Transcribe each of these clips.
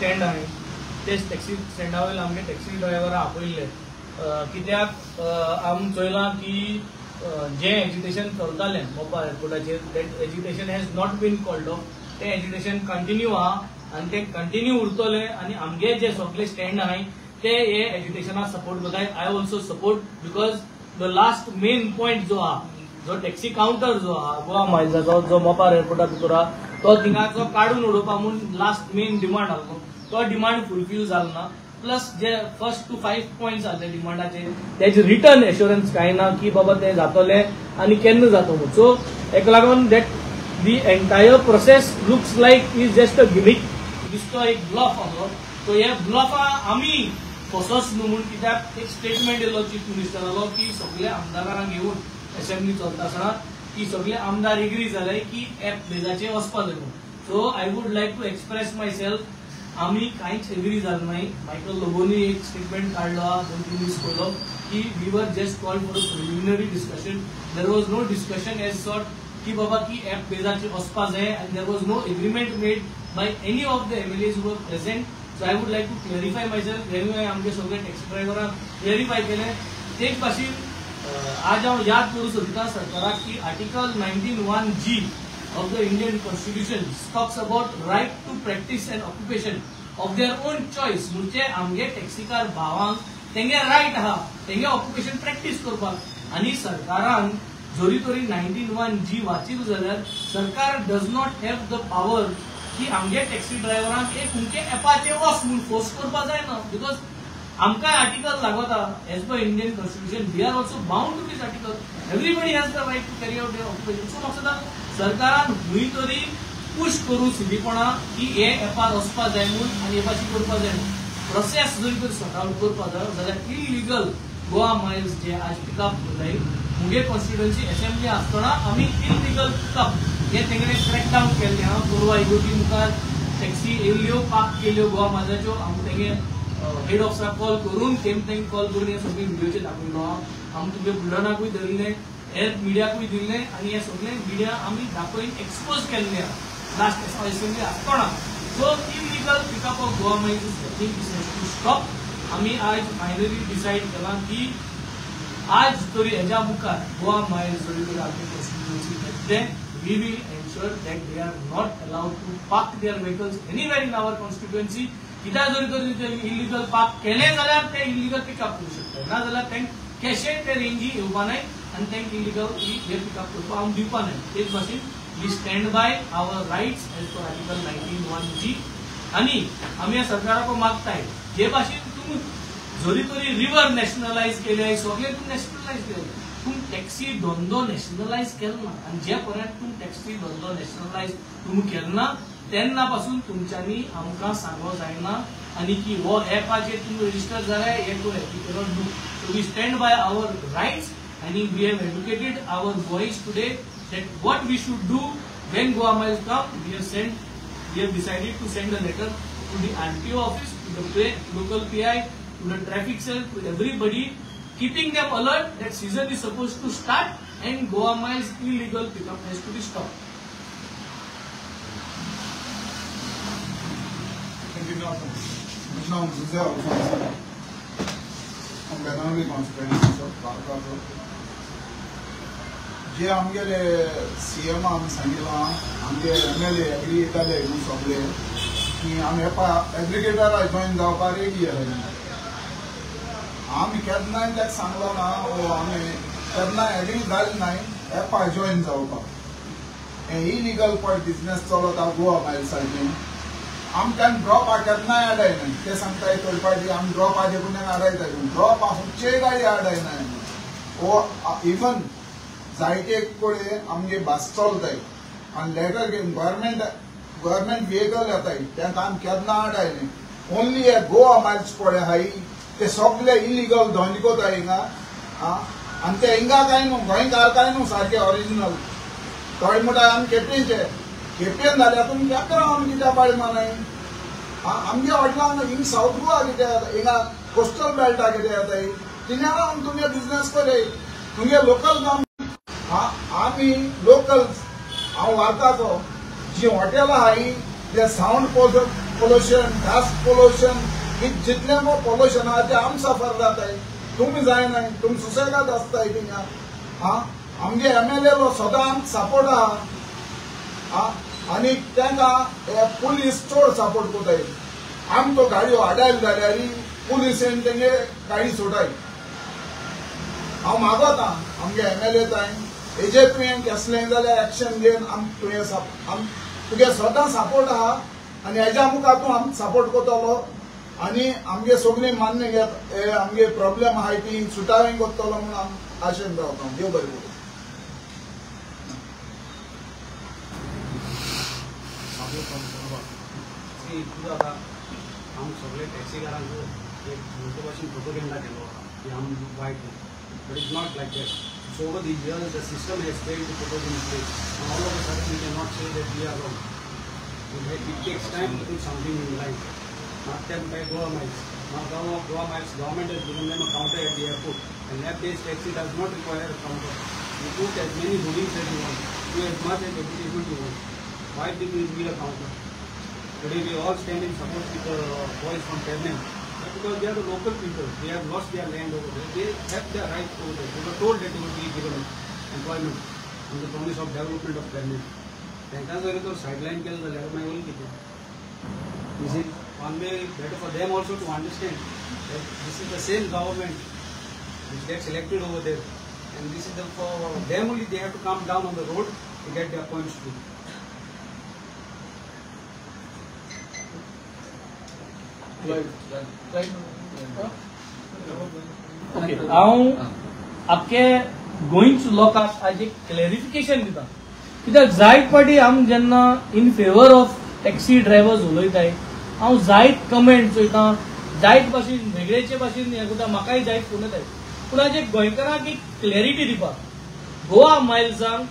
Stand आहे तेच taxi स्टँडा वयले आमगे टॅक्सी ड्रायव्हरां आपयल्ले कित्याक आमी चोयलां की जें एजिटेशन चलतालें मोपा एअरपोर्टाचेर that agitation has not been called off. तें एजिटेशन कंटिन्यू आहा आनी तें कंटिन्यू उरतलें आनी आमगे जे सगळे स्टँड आहाय ते हे एजिटेशनाक सपोर्ट करताय. I also support because the last main point जो आहा, जो टॅक्सी कावंटर जो आहा गोवा मायल्साचो जो मोपार एअरपोर्टा भितर आहा तो थिंगाचो काडून उडोवपा म्हूण लास्ट मेन डिमांड आहलो तो डिमांड फुलफील जालो ना. प्लस जे फर्स्ट टू 5 पॉयंट्स आहले डिमांडाचे तेजे रिटर्न एश्योरन्स कांय ना की बाबा ते जातले आनी केन्ना जातो म्हूण. सो हेका लागून that the entire process looks like is just a gimmick, दिसतो एक ब्लॉफ आहलो. सो हे ब्लॉफा आमी फसोच न्हू म्हूण कित्याक एक स्टेटमेंट येयलो चीफ मिनिस्टरालो की सगळे आमदारांक घेवन असेंब्ली चलता आसतना की सगळे आमदार एग्री जाले की एप बेजाचेर वचपा जाय म्हूण. So I would like to express myself, आमी कांयच एग्री जाले नाय. मायकल लोबोनी एक स्टेटमेंट काडलो आहा 2-3 दीस पयलो की we were just called for a preliminary discussion, there was no discussion as sort की बाबा की एप बेजाचेर वचपा जाय आनी there was no agreement made by any of the MLAs who were present. So I would like to clarify myself. हें आमगे सगळे taxi ड्रायव्हरांक clarify केलें. तेच भाशेन आज हांव याद करूं सोदता सरकाराक की article 19(1)(g) of the Indian Constitution talks about right to practice and occupation of their own choice. म्हणजे आमगे टॅक्सीकार भावांक तेंगे रायट आहा तेंगे ऑक्युपेशन प्रॅक्टीस करपाक. आनी सरकारान जरी तरी 19(1)(g) वाचिल्लो जाल्यार सरकार does not have the power की आमगे टॅक्सी ड्रायव्हरांक एक खंयचे एपाचेर वच म्हूण फोर्स करपाक जायना. Because आमकांय आर्टिकल लागता as per Indian constitution we are also bound to this article. Everybody has the right to carry out their occupation. So म्हाका दिसता सरकारान खंय तरी पुश करूं सिधीपणा की हे एपार वचपा जाय म्हूण आनी हे भाशेन करपा जाय म्हूण. प्रोसेस जरी तरी सॉर्ट आवट करपा जाय जाल्यार इलिगल गोवा मायल्स जे आज पिकअप करताय मुगे कॉन्स्टिट्युएन्सी असेंब्ली आसतना आमी इलिगल पिकअप हे तेंगेले क्रॅकडावन केल्लें आहा. गोवा इगोटी मुखार टॅक्सी येयल्ल्यो पार्क केल्यो गोवा मायल्साच्यो आमी तेंगे हेड ऑफिसराक कॉल करून तेम तेंक कॉल करून हे सगळे व्हिडियोचेर दाखयलो आहा. आमी तुमगे बुलढाणाकूय धरिल्लें, हेर मिडियाकूय दिल्लें आनी हे सगळे मिडिया आमी दाखोवन एक्सपोज केल्ले आहा लास्ट असेंब्ली आसतना. So illegal pickup of Goa Miles is I think is has to stop. आमी आज फायनली डिसायड केलां की आज तरी हेज्या मुखार गोवा मायल्स जरी तरी आमचे कॉन्स्टिट्युएन्सी घेतले we will ensure that they are not allowed to park their vehicles anywhere in our constituency. कित्याक जरी तरी ते इलिगल पार्क केलें जाल्यार ते इलिगल पिकअप करूं शकता, ना जाल्यार तांकां कॅशे ते रेंजी येवपा नाय आनी तांकां इलिगल हे पिकअप करपाक आमी दिवपा नाय. तेच भाशेन we stand by our rights as per article 19(1)(g). आनी आमी ह्या सरकाराक मागताय जे भाशेन तुमी जरी तरी रिवर नॅशनलायज केले सगळें तुमी नॅशनलायज केलें, तुमी टॅक्सी धंदो नॅशनलायज केलो ना आनी जे पर्यंत तुमी टॅक्सी धंदो नॅशनलायज तुमी केलो ना तेन्ना पासून तुमच्यांनी आमकां सांगो जायना आनी की हो एपाचेर तुमी रजिस्टर जाले हे तूं you cannot do. So we stand by our rights आनी we have educated our boys today that what we should do when Goa Miles come. We have decided to send a letter to the RTO office, to the local PI, to the traffic cell, to everybody, keeping them alert that season is supposed to start and Goa Miles illegal pickup has to be stopped. Thank you. Now, I'm Bengali constituency of Barca. जे आमगेले CM आमी सांगिलां आमगे MLA agree जाले न्हू सगळे की आमी HEPA एग्रीगेटरा join जावपाक ready आसा. आमी केन्नाय ताका सांगलो ना ओ आमी केन्ना एग्री जाले नाय एपा जॉयन जावपाक. हें इलिगल पळय बिजनेस चलता गोवा मायल्साचें आमकां ड्रॉपा केन्नाय आडायनाय. ते सांगताय थर्ड पार्टी आमी ड्रॉपाचे पूण आडायता ड्रॉप खंयचेय गाडी आडायनाय. ओ इवन जायते कडेन आमगे बस चलताय आनी लेटर गव्हर्मेंट व्हेकल येताय तांकां आमी केन्ना आडायनाय. ओन्ली हे गोवा मायल्स पळय आहाय ते सगळे इलिगल धंदे कोताय हिंगा आनी ते हिंगा कांय न्हू गोंयकार कांय न्हू सारके ओरिजिनल. थोडे म्हणटा आमी केपेंचे केपेन जाल्यार तुमी केपें रावन कित्याक पाळी मानाय आमगे हॉटेलान हिंग सावथ गोवा कित्याक हिंगा कोस्टल बेल्टा कित्याक येताय तिन्या रावन तुमगे बिजनेस करय तुमगे लोकल काम. आमी लोकल हांव वार्ताचो जी हॉटेलां आहाय ते सावंड पोल्युशन, डस्ट पोल्युशन, जितलें पोल्युशन आहा तें आम सफर जाताय. तुमी जायनाय, तुमी सुसेगाद आसताय थिंगा. आं, आमगे एमएलए लो सदां आमकां सपोर्ट आहा. आं, आनी तांकां पुलीस चड सपोर्ट करताय. आम तो गाडयो आडायल जाल्यार पुलिसेन तेंगे गाडी सोडाय. हांव मागोता आमगे एमएलए ताय हेजेर तुवें केसलें जाल्यार एक्शन घेवन आम तुवें तुगे सदां सपोर्ट आहा आनी हेज्या मुखार तूं आमकां सपोर्ट करतलो आनी आमगे सगळीं मान्य घेत आमगे प्रॉब्लेम आहाय ती सुटावें करतलो म्हणून आम आशेन रावता. देव बरें करूं. आम सगळे टॅक्सीकारांक एक मोठे भाशेन प्रोपोगेंडा केलो की आम वायट न्हू, but it's not like that. So over the years the system has failed to put us in place. All of a sudden we can not say that we are wrong. It takes time to put something in line. Not them by Goa Miles. Now Goa Miles government has given them a counter at the airport, and app-based taxi does not require a counter. You put as many hoardings as you want, do as much as advertisement you want. Why did we need a counter? Today we all stand in support with the boys from Pernem, because they are the local people. They have lost their land over there. They have their right over there. They were told that they would be given employment on the promise of development of Pernem. तांकां जर तो सायडलायन केलो जाल्यार मागीर उरलें कितें? Is it one way better for them also to understand that this is the same government which gets elected over there, and this is the for them only they have to come down on the road to get their points through. Okay, हांव आख्खे गोंयच्या लोकांक आज एक clarification दिता. कित्याक जायत फावटी आम जेन्ना in favour of taxi drivers उलयताय, हांव जायत कमेंट चोयता, जायत भाशेन वेगळेचे भाशेन हें करता, म्हाकाय जायत फोन येताय. पूण आज एक गोंयकारांक एक क्लॅरिटी दिवपाक, गोवा मायल्सांक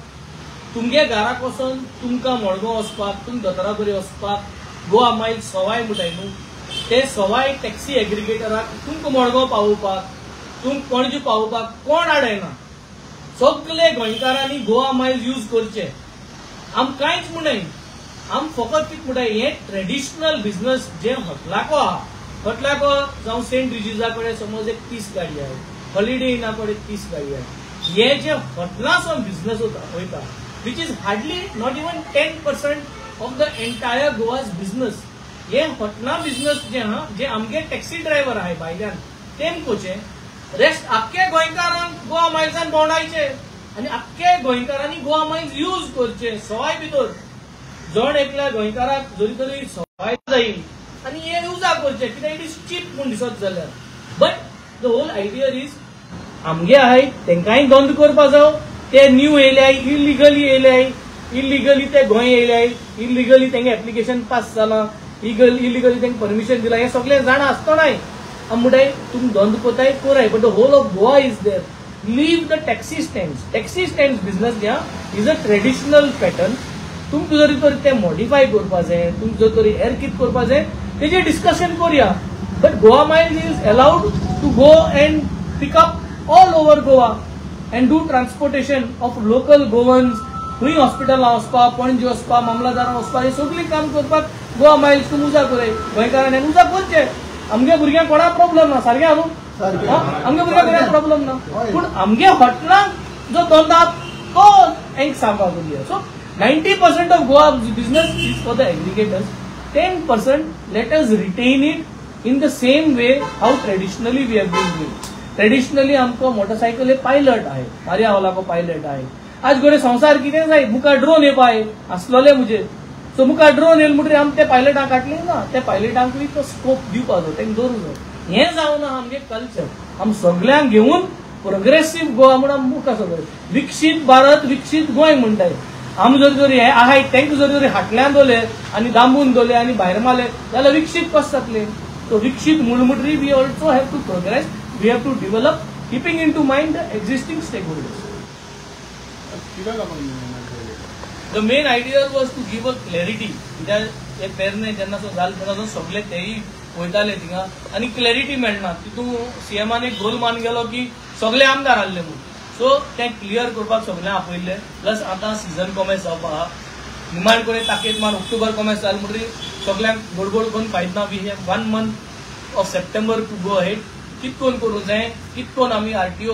तुमगे घराक वचोन तुमकां मडगांव वचपाक, तुम दोतोरा बरी वचपाक गोवा मायल्स सवाय म्हणटाय न्हू, ते सवाय टॅक्सी एग्रिगेटराक तुमकां मडगांव पावोवपाक, तुमकां पणजे पावोवपाक कोण आडायना. सगळे गोंयकारांनी गोवा मायल्स यूज करचे. आम कांयच म्हणनाय, आम फकत कितें म्हणटाय, हें ट्रेडिशनल बिझनस जे हॉटलाको आहा, हॉटलाको जावं सेंट रिजिसा कडेन समज एक 30 गाडी आहाय, हॉलिडे इना कडेन 30 गाडी आहाय, हे जे हॉटलांसून बिझनस वयता which is hardly not even 10% of the entire Goa's business. हे हॉटलां बिझनस जे आहा, जे आमगे टॅक्सी ड्रायव्हर आहाय भायल्यान तेम कोचे, रेस्ट आख्खे गोंयकारांक गोवा मायल्सान भोंवडायचे आनी आख्खे गोंयकारांनी गोवा मायल्स यूज करचे सवाय भितर. जण एकल्या गोंयकाराक जरी तरी सवाय जाय आनी हे युजा करचे, कित्याक it is चीप म्हूण दिसत जाल्यार. But the whole idea is आमगे आहाय तेंकांय बंद करपा जाव. ते न्यू येयल्याय, इलिगली येयल्याय, इलिगली ते गोंय येयल्याय, इलिगली तेंगे एप्लिकेशन पास जालां, इलिगली तांकां परमिशन दिलां, हें सगळें जाणा आसतनाय आमी म्हणटाय तुमी धंदो कोताय कोराय, but the whole of Goa is there. Leave the taxi stands. Taxi stands business जे आहा is a traditional pattern. तुमकां जरी तर तें मॉडिफाय करपा जाय, तुमकां जर तरी हेर कितें करपा जाय तेजेर डिस्कशन करुया. But Goa Miles is allowed to go and pick up all over Goa and do transportation of local Goans. खंय हॉस्पिटलां वचपाक, पणजे वचपाक, मामलादारां वचपाक, हें सगळीं काम करपाक गोवा मायल्स तूं उजा कोराय. गोंयकारांनी उजा करचें. आमगे भुरग्यांक कोणाक प्रॉब्लम ना, सारकें न्हू? आमगे भुरग्यांक कोणाक प्रॉब्लम ना, पूण आमगे हॉटलांक जो धंदो तो एक सांगपाक उरया. So 90% of Goa business is for the aggregators. 10% let us retain it in the same way how traditionally we have been doing. Traditionally आमकां मोटरसायकल पायलट आहे, मारिया हॉलाको पायलट आहे. आज घडये संवसार कितें जाय, मुखार ड्रोन येवपा आहे आसलोले म्हजेर, सो मुखार ड्रोन येयले म्हणटकीर आमी ते पायलटांक काडले ना, ते पायलटांकूय तो स्कोप दिवपा जाय, तांकां दवरूंक जाय. हें जावना आमगे कल्चर. आमी सगल्यांक घेवन प्रोग्रेसीव गोवा म्हूण आमी मुखार सगळे विकसीत भारत विकसीत गोंय म्हणटाय. आमी जर जरी हे आहाय तांकां जर जरी हाटल्यान दवरले आनी दांबून दवरले आनी भायर मारले जाल्यार विकसीत कशें जातले? सो विकसीत म्हूण म्हणटकीर we also have to progress, we have to develop, keeping into mind the existing stakeholders. The main idea was to give a clarity. कित्याक हे पेरणे जेन्ना जालें तेन्ना सगळे तेय वयताले थिंगा आनी क्लॅरिटी मेळना. तितून सीएमान एक गोल मान गेलो की सगळे आमदार आहले म्हूण. सो तें क्लियर करपाक सगळें आपयल्लें. प्लस आतां सिजन कॉमेस जावपाक आहा, निमाण कडेन ताकीद मार ऑक्टोबर कॉमेस जाल म्हणटकीर सगल्यांक गडबड करून फायद ना. We have 1 month of September to go ahead. कितकोन करूंक जाय, कितकोन आमी आरटीओ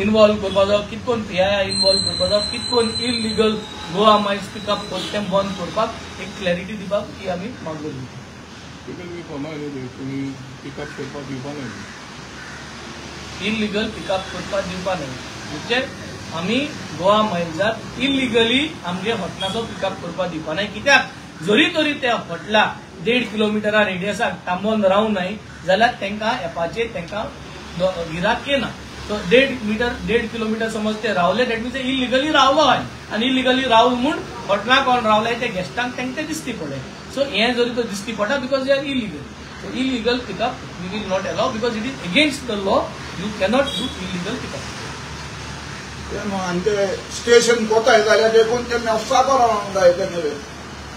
इनवॉल्व करपा जाय, कितकोन पीआयआय इनवॉल्व करपा जाय, कितकोन इलिगल गोवा मायल्स पिकअप करता तें बंद करपाक एक क्लॅरिटी दिवपाक ही आमी मागणी. इलिगल पिकअप करपाक दिवपा न्हय म्हणजे आमी गोवा मायल्साक इलिगली आमगे हॉटलाचो पिकअप करपाक दिवपा न्हय. कित्याक जरी तरी त्या हॉटला 1.5 किलोमिटरा रेडियसाक तांबोवन रावूं न्हय जाल्यार तांकां एपाचेर तांकां गिराक येना. सो 1.5 किलोमिटर समज ते रावले, that means illegally रावलो हय आनी इलिगली रावल म्हूण हॉटला कोण रावले ते गेस्टांक तांकां दिसती पडले. सो हें जरी तो दिसती पडटा because they are illegal. So illegal pickup we will not allow because it is against the law. You cannot do illegal pickup. आनी ते स्टेशन कोताय जाल्यार देखून ते ऑफिसाको रावंक जाय.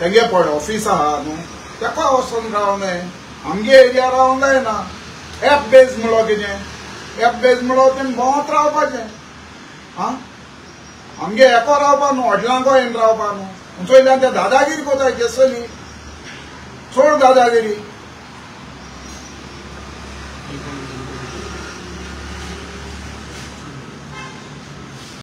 तेंगे पळय ऑफिस आहा न्हू तेका वचोन रावंक जाय, आमगे एरिया रावंक जायना. एप बेज म्हणलो कितें, एप बेज म्हणलो तें भोंवत रावपाचें. आं आमगे एको रावपा न्हू, हॉटेलांको येवन रावपा न्हू. चोयल्यान ते दादागिरी कोताय ते चली चड दादागिरी.